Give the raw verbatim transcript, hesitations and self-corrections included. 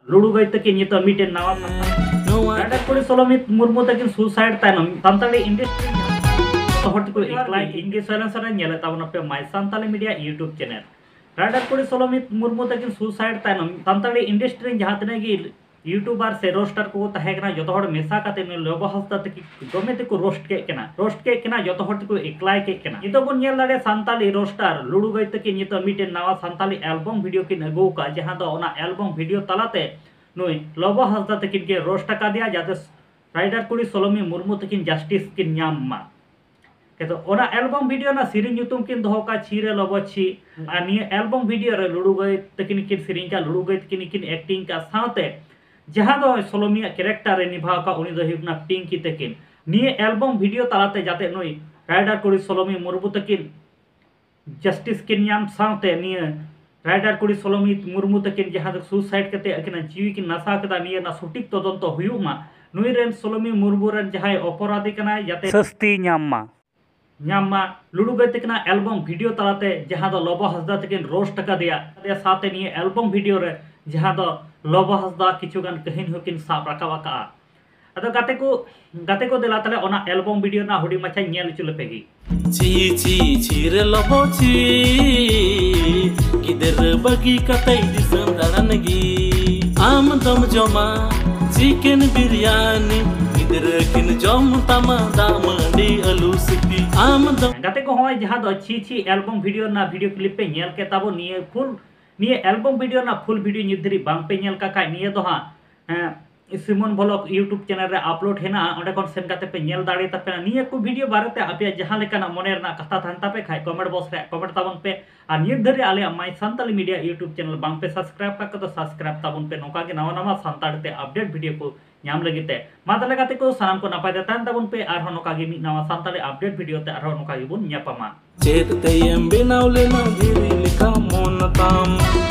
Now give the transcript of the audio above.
ᱞᱩᱲᱩ ᱜᱟᱹᱭ ᱛᱟᱹᱠᱤᱱ ᱱᱤᱛᱚᱜ ᱢᱤᱫᱴᱮᱱ ᱱᱟᱣᱟ ᱱᱚᱣᱟ ᱨᱟᱭᱰᱟᱨ ᱠᱩᱲᱤ ᱥᱚᱞᱚᱢᱤ ᱢᱩᱨᱢᱩ ᱛᱟᱹᱠᱤᱱ ᱥᱩᱥᱟᱭᱤᱰ ᱛᱟᱭᱱᱚᱢ ᱥᱟᱱᱛᱟᱲᱤ ᱤᱱᱰᱟᱥᱴᱨᱤ ᱡᱚᱛᱚ ᱦᱚᱲ ᱛᱮᱠᱚ ᱮᱠᱞᱟᱭ᱾ ᱤᱧ ᱜᱮ ᱥᱚᱭᱞᱮᱱ ᱥᱚᱨᱮᱱ, ᱧᱮᱞᱮᱫ ᱛᱟᱵᱚᱱᱟ ᱯᱮ My Santali Media YouTube channel᱾ Rider ᱠᱩᱲᱤ ᱥᱚᱞᱚᱢᱤ ᱢᱩᱨᱢᱩ ᱛᱟᱹᱠᱤᱱ ᱥᱩᱥᱟᱭᱤᱰ ᱛᱟᱭᱱᱚᱢ ᱥᱟᱱᱛᱟᱲᱤ ᱤᱱᱰᱟᱥᱴᱨᱤ ᱨᱮᱱ ᱡᱟᱦᱟᱸ ᱛᱤᱱᱟᱹᱜ ᱜᱮ ᱭᱩᱴᱩᱵᱟᱨ ᱥᱮ ᱨᱳᱥᱴᱟᱨ ᱠᱚᱠᱚ ᱛᱟᱦᱮᱸ ᱠᱟᱱᱟ, ᱡᱚᱛᱚ ᱦᱚᱲ ᱢᱮᱥᱟ ᱠᱟᱛᱮ ᱱᱩᱭ ᱞᱚᱵᱚ ᱦᱟᱸᱥᱫᱟ ᱛᱟᱹᱠᱤᱱ ᱫᱚᱢᱮ ᱛᱮᱠᱚ ᱨᱳᱥᱴ ᱠᱮᱫ ᱠᱟᱱᱟ, ᱨᱳᱥᱴ ᱠᱮᱫ ᱠᱟᱱᱟ, ᱡᱚᱛᱚ ᱦᱚᱲ ᱛᱮᱠᱚ ᱮᱠᱞᱟᱭ ᱠᱮᱫ ᱠᱟᱱᱟ᱾ ᱱᱤᱛᱚᱜ ᱵᱚᱱ ᱧᱮᱞ ᱫᱟᱲᱮᱭᱟᱜᱼᱟ ᱥᱟᱱᱛᱟᱞᱤ ᱨᱳᱥᱴᱟᱨ ᱞᱩᱲᱩ ᱜᱟᱹᱭ ᱛᱟᱹᱠᱤᱱ ᱱᱤᱛᱚᱜ ᱢᱤᱫᱴᱮᱱ ᱱᱟᱣᱟ ᱥᱟᱱᱛᱟᱞᱤ ᱮᱞᱵᱚᱢ ᱵᱷᱤᱰᱤᱭᱳ ᱠᱤᱱ ᱟᱹᱜᱩ ᱟᱠᱟᱫ, ᱡᱟᱦᱟᱸ ᱫᱚ ᱚᱱᱟ ᱮᱞᱵᱚᱢ ᱵᱷᱤᱰᱤᱭᱳ ᱛᱟᱞᱟᱛᱮ ᱱᱩᱭ ᱞᱚᱵᱚ ᱦᱟᱸᱥᱫᱟ ᱛᱟᱹᱠᱤᱱ ᱠᱤᱱ ᱨᱳᱥᱴ ᱟᱠᱟᱫᱮᱭᱟ, ᱡᱟᱛᱮ ᱨᱟᱭᱰᱟᱨ ᱠᱩᱲᱤ ᱥᱚᱞᱚᱢᱤ ᱢᱩᱨᱢᱩ ᱛᱟᱹᱠᱤᱱ ᱡᱟᱥᱴᱤᱥ ᱠᱤᱱ ᱧᱟᱢ ᱢᱟ᱾ ᱠᱤᱱᱛᱩ ᱚᱱᱟ ᱮᱞᱵᱚᱢ ᱵᱷᱤᱰᱤᱭᱳ ᱨᱮᱱᱟᱜ ᱥᱮᱨᱮᱧ ᱧᱩᱛᱩᱢ ᱠᱤᱱ ᱫᱚᱦᱚ ᱠᱟᱜᱼᱟ ᱪᱷᱤ ᱨᱮ ᱞᱚᱵᱚ ᱪᱷᱤ᱾ ᱟᱨ ᱱᱤᱭᱟᱹ ᱮᱞᱵᱚᱢ ᱵᱷᱤᱰᱤᱭᱳ ᱨᱮ ᱞᱩᱲᱩ ᱜᱟᱹᱭ ᱛᱟᱹᱠᱤᱱ ᱠᱤᱱ ᱥᱮᱨᱮᱧ ᱠᱟᱜᱼᱟ, ᱞᱩᱲᱩ ᱜᱟᱹᱭ ᱛᱟᱹᱠᱤᱱ ᱠᱤᱱ ᱮᱠᱴᱤᱝ ᱠᱟᱜᱼᱟ, ᱥᱟᱶᱛᱮ ᱡᱟᱦᱟᱸ ᱫᱚ ᱥᱚᱞᱚᱢᱤᱭᱟᱜ ᱠᱮᱨᱮᱠᱴᱟᱨ ᱨᱮ ᱱᱤᱵᱷᱟᱣ ᱠᱟᱜ ᱩᱱᱤ ᱫᱚ ᱦᱩᱭᱩᱜ ᱠᱟᱱᱟ ᱯᱤᱝᱠᱤ ᱛᱟᱹᱠᱤᱱ᱾ ᱱᱤᱭᱟᱹ ᱮᱞᱵᱚᱢ ᱵᱷᱤᱰᱤᱭᱳ ᱛᱟᱞᱟᱛᱮ ᱡᱟᱛᱮ ᱱᱩᱭ ᱨᱟᱭᱰᱟᱨ ᱠᱩᱲᱤ ᱥᱚᱞᱚᱢᱤ ᱢᱩᱨᱢᱩ ᱛᱟᱹᱠᱤᱱ ᱡᱟᱥᱴᱤᱥ ᱠᱤᱱ ᱧᱟᱢ, ᱥᱟᱶᱛᱮ ᱱᱤᱭᱟᱹ ᱨᱟᱭᱰᱟᱨ ᱠᱩᱲᱤ ᱥᱚᱞᱚᱢᱤ ᱢᱩᱨᱢᱩ ᱛᱟᱹᱠᱤᱱ ᱡᱟᱦᱟᱸ ᱫᱚ ᱥᱩᱥᱟᱭᱤᱰ ᱠᱟᱛᱮ ᱟᱹᱠᱤᱱᱟᱜ ᱡᱤᱣᱤ ᱠᱤᱱ ᱱᱟᱥᱟᱣ ᱠᱮᱫᱟ, ᱱᱤᱭᱟᱹ ᱨᱮᱱᱟᱜ ᱥᱚᱴᱷᱤᱠ ᱛᱚᱫᱚᱱᱛᱚ ᱦᱩᱭᱩᱜ ᱢᱟ, ᱱᱩᱭ ᱨᱮᱱ ᱥᱚᱞᱚᱢᱤ ᱢᱩᱨᱢᱩ ᱨᱮᱱ ᱡᱟᱦᱟᱸᱭ ᱚᱯᱚᱨᱟᱫᱤ ᱠᱟᱱᱟᱭ ᱡᱟᱛᱮ ᱥᱟᱹᱥᱛᱤ ᱧᱟᱢ ᱢᱟ᱾ ᱧᱟᱢ ᱢᱟ᱾ ᱞᱩᱲᱩ ᱜᱟᱹᱭ ᱛᱟᱹᱠᱤᱱᱟᱜ ᱮᱞᱵᱚᱢ ᱵᱷᱤᱰᱤᱭᱳ ᱛᱟᱞᱟᱛᱮ ᱡᱟᱦᱟᱸ ᱫᱚ ᱞᱚᱵᱚ ᱦᱟᱸᱥᱫᱟ ᱛᱟᱹᱠᱤᱱ ᱨᱳᱥᱴ ᱟᱠᱟᱫᱮᱭᱟ, ᱥᱟᱶᱛᱮ ᱱᱤᱭᱟᱹ ᱮᱞᱵᱚᱢ ᱵᱷᱤᱰᱤᱭᱳ ᱨᱮ ᱡᱟᱦᱟᱸ ᱫᱚ ᱞᱚᱵᱚ ᱦᱟᱸᱥᱫᱟ ᱠᱤᱪᱷᱩ ᱜᱟᱱ ᱠᱟᱹᱦᱤᱱ ᱦᱚᱸᱠᱤᱱ ᱥᱟᱵ ᱨᱟᱠᱟᱵ ᱟᱠᱟᱫᱼᱟ᱾ ᱟᱫᱚ ᱜᱟᱛᱮ ᱠᱚ, ᱜᱟᱛᱮ ᱠᱚ, ᱫᱮᱞᱟ ᱛᱟᱦᱞᱮ ᱚᱱᱟ ᱮᱞᱵᱚᱢ ᱵᱷᱤᱰᱤᱭᱳ ᱨᱮᱱᱟᱜ ᱦᱩᱰᱤᱧ ᱢᱟᱪᱷᱟᱧ ᱧᱮᱞ ᱦᱚᱪᱚ ᱞᱮᱯᱮ ᱜᱮ᱾ ᱪᱷᱤ ᱪᱷᱤ ᱪᱷᱤ ᱨᱮ ᱞᱚᱵᱚ ᱪᱷᱤ, ᱜᱤᱫᱽᱨᱟᱹ ᱵᱟᱹᱜᱤ ᱠᱟᱛᱮ ᱫᱤᱥᱚᱢ ᱫᱟᱬᱟᱱ ᱜᱮ᱾ ᱟᱢ ᱫᱚᱢ ᱡᱚᱢᱟ ᱪᱤᱠᱮᱱ ᱵᱤᱨᱭᱟᱱᱤ, ᱜᱤᱫᱽᱨᱟᱹ ᱠᱤᱱ ᱡᱚᱢ ᱛᱟᱢᱟ ᱫᱟᱜ ᱢᱟᱹᱰᱤ ᱟᱹᱞᱩ ᱥᱤᱯᱤ᱾ ᱟᱢ ᱫᱚᱢ ᱜᱟᱛᱮ ᱠᱚ, ᱦᱚᱸᱜᱼᱚᱭ ᱡᱟᱦᱟᱸ ᱫᱚ ᱪᱷᱤ ᱪᱷᱤ ᱮᱞᱵᱚᱢ ᱵᱷᱤᱰᱤᱭᱳ ᱨᱮᱱᱟᱜ ᱵᱷᱤᱰᱤᱭᱳ ᱠᱞᱤᱯ ᱯᱮ ᱧᱮᱞ ᱠᱮᱫ ᱛᱟᱵᱚᱱ, ᱱᱤᱭᱟᱹ ᱯᱷᱩᱞ, ᱱᱤᱭᱟᱹ ᱮᱞᱵᱚᱢ ᱵᱷᱤᱰᱤᱭᱳ ᱨᱮᱱᱟᱜ ᱯᱷᱩᱞ ᱵᱷᱤᱰᱤᱭᱳ ᱱᱤᱛ ᱫᱷᱟᱹᱨᱤᱡ ᱵᱟᱝ ᱯᱮ ᱧᱮᱞ ᱠᱟᱜ ᱠᱷᱟᱡ, ᱱᱤᱭᱟᱹ ᱫᱚ ᱦᱟᱸᱜ, ᱮᱸ, ᱥᱤᱢᱚᱱ ᱵᱷᱞᱚᱜ YouTube ᱪᱮᱱᱮᱞ ᱨᱮ ᱟᱯᱞᱳᱰ ᱦᱮᱱᱟᱜᱼᱟ, ᱚᱸᱰᱮ ᱠᱷᱚᱱ ᱥᱮᱱ ᱠᱟᱛᱮ ᱯᱮ ᱧᱮᱞ ᱫᱟᱲᱮ ᱛᱟᱯᱮᱭᱟ᱾ ᱱᱤᱭᱟᱹ ᱠᱚ ᱵᱷᱤᱰᱤᱭᱳ ᱵᱟᱨᱮᱛᱮ ᱟᱯᱮᱭᱟᱜ ᱡᱟᱦᱟᱸ ᱞᱮᱠᱟᱱᱟᱜ ᱢᱚᱱᱮ ᱨᱮᱱᱟᱜ ᱠᱟᱛᱷᱟ ᱛᱟᱦᱮᱱ ᱛᱟᱯᱮ ᱠᱷᱟᱡ, ᱠᱚᱢᱮᱱᱴ ᱵᱚᱠᱥ ᱨᱮ ᱠᱚᱢᱮᱱᱴ ᱛᱟᱵᱚᱱ ᱯᱮ᱾ ᱟᱨ ᱱᱤᱛ ᱫᱷᱟᱹᱨᱤᱡ ᱟᱞᱮᱭᱟᱜ My Santali Media YouTube channel ᱵᱟᱝ ᱯᱮ ᱥᱟᱵᱥᱠᱨᱟᱭᱤᱵ ᱠᱟᱜ ᱠᱷᱟᱡ ᱫᱚ ᱥᱟᱵᱥᱠᱨᱟᱭᱤᱵ ᱛᱟᱵᱚᱱ ᱯᱮ, ᱱᱚᱝᱠᱟ ᱜᱮ ᱱᱟᱣᱟ ᱱᱟᱣᱟ ᱥᱟᱱᱛᱟᱲᱤ ᱛᱮ ᱟᱯᱰᱮᱴ ᱵᱷᱤᱰᱤᱭᱳ ᱠᱚ ᱧᱟᱢ ᱞᱟᱹᱜᱤᱫ ᱛᱮ᱾ ᱢᱟ ᱛᱟᱦᱞᱮ ᱜᱟᱛᱮ ᱠᱚ, ᱥᱟᱱᱟᱢ ᱠᱚ ᱱᱟᱯᱟᱭ ᱛᱮ ᱛᱟᱦᱮᱱ ᱛᱟᱵᱚᱱ ᱯᱮ, ᱟᱨᱦᱚᱸ ᱱᱚᱝᱠᱟ ᱜᱮ ᱢᱤᱫ ᱱᱟᱣᱟ ᱥᱟᱱᱛᱟᱲᱤ ᱟᱯᱰᱮᱴ ᱵᱷᱤᱰᱤᱭᱳ ᱛᱮ ᱟᱨᱦᱚᱸ ᱱᱚᱝᱠᱟ ᱜᱮᱵᱚᱱ ᱧᱟᱯᱟᱢᱟ᱾ ᱪᱮᱫ ᱛᱮᱭᱮᱢ ᱵᱮᱱᱟᱣ ᱞᱮᱱᱟ ᱫᱷᱤᱨᱤ ᱞᱮᱠᱟ ᱢᱚᱱ ᱛᱟᱢ?